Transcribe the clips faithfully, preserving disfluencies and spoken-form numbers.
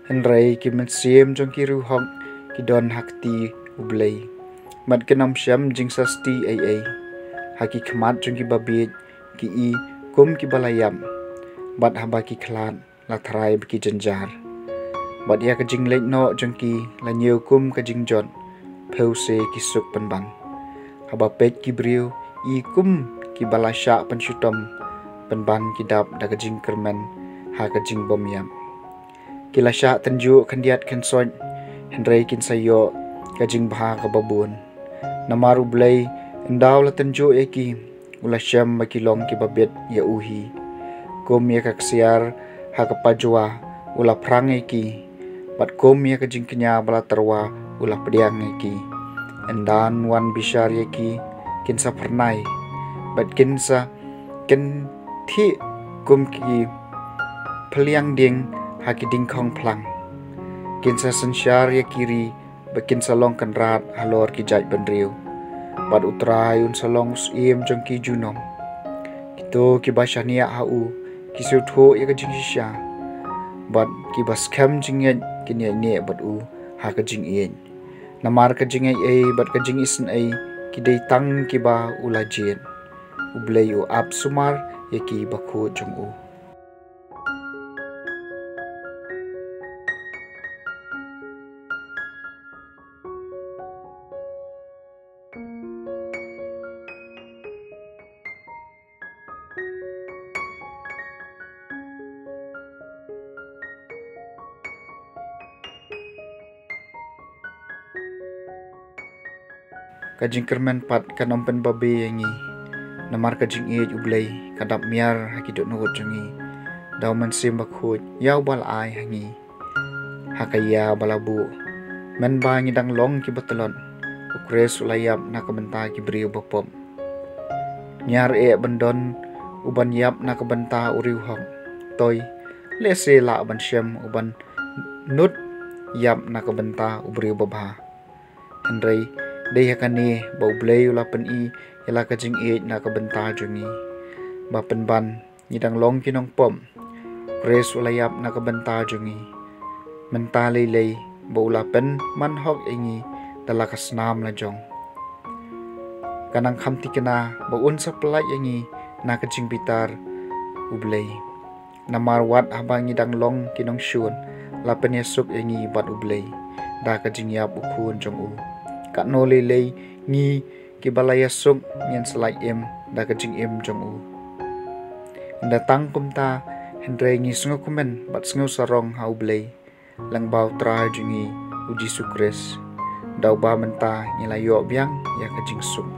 Hynrei ki mynsiem jong ki riewhok ki don ha kti U Blei, bad kin ym shem jingsasti ei ei. Ha ki khmat jong ki babieit ki i kum kiba la ïap, bad haba ki khlad la thrai bad ki jynjar. Bad ïa ka jingleit noh jong ki la ñiew kum ka jingjot, phew se ki suk pynban. Haba peit ki briew i kum kiba la shah pynshitom, pynban ki dap da ka jingkyrmen ha ka jingbymïap. Ki la shah tynjuh khyndiat khynsoit, hynrei kin sa ïoh ka jingbha kaba bun. Namar U Blei, ynda u la tynjuh ïa ki, u la shem ba ki long kiba bit ïa u hi. Kum ïa ka ksiar ha ka pajwa u la phrang ïa ki, bad kum ïa ka jingkñia ba la tyrwa u la pdiang ïa ki. Ynda un wan bishar ïa ki, kin sa phyrnai, bad kin sa, kin thih kum ki phliang dieng ha ki diengkhong phlang. Kin sa synshar ïa ki ri, bad kin sa long kynrad halor ki jaitbynriew. Bad U Trai un sa long u syiem jong ki junom. Kito kiba shaniah ha u ki sngewthuh ïa ka jingshisha, bad kiba skhem jingngeit kin ïaineh bad u ha ka jingïeit. Namar ka jingaiei bad ka jingisynei ki dei tang kiba u la jied. U Blei u ap sumar ïa ki bakhuid jong u. Ka jingkyrmen pat kan ym pynbabe ïa ngi. Namar ka jingïeit U Blei ka dap miar ha ki dohnud jong ngi da U Mynsiem Bakhuid ïa uba la ai ha ngi ha ka ïa ba la buh. Mynba ngi dang long kiba tlot, U Khrist u la ïap na ka bynta ki briew bapop. Ngi ar eh ban don uban ïap na ka bynta u riewhok. Toi, lehse lah ban shem uban nud ïap na ka bynta u briew babha. Hynrei dei ha kane ba U Blei u la pyni ïa la ka jingïeit na ka bynta jong ngi, ba pynban ngi dang long ki nongpop, Khrist u la ïap na ka bynta jong ngi. Mynta lei lei ba u la pynman hok ïa ngi da la ka snam la jong. Ka nang kham thikna ba un sa pyllait ïa ngi na ka jingbitar U Blei. Namar wat haba ngi dang long ki nongshun, la pynïasuk ïa ngi bad U Blei da ka jingïap U Khun jong u. Katno lei lei ngi kiba la ïasuk ngin sa lait im da ka jingim jong u. Ynda tang kumta, hynrei ngi sngewkmen bad sngewsarong ha U Blei lyngba U Trai jong ngi U Jisu Khrist, da uba mynta ngi la ïoh biang ïa ka jingsuk.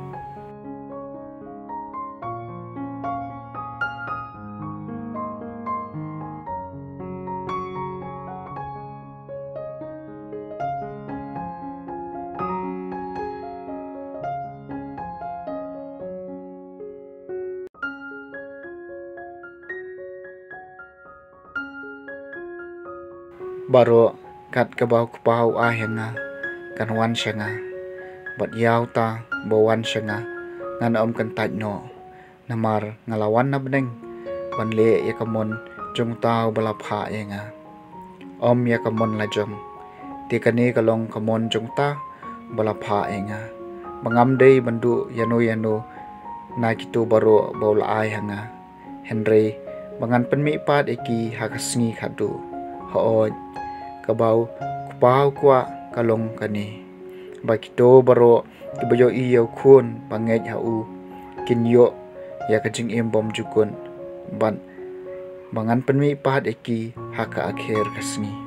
Baroh kat kaba U Kpa u ai ha nga kan wan sha nga, bad ïa uta ba wan sha nga ngan ym kyntait noh. Namar nga la wan na bneng ban leh ïa ka mon jong uta uba la phah ïa nga, ym ïa ka mon la jong. Te kane ka long ka mon jong uta uba la phah ïa nga, ba ngam dei ban duh ïano ïano na kito baroh ba u la ai ha nga, hynrei ba ngan pynmihpat ïa ki ha ka sngi khatduh. Hooid, kaba U Kpa u kwah ka long kane, ba kito baroh kiba ïohi ïa U Khun ba ngeit ha u kin ïoh ïa ka jingim bymjukut, bad ba ngan pynmihpat ïa ki ha ka akher ka sngi.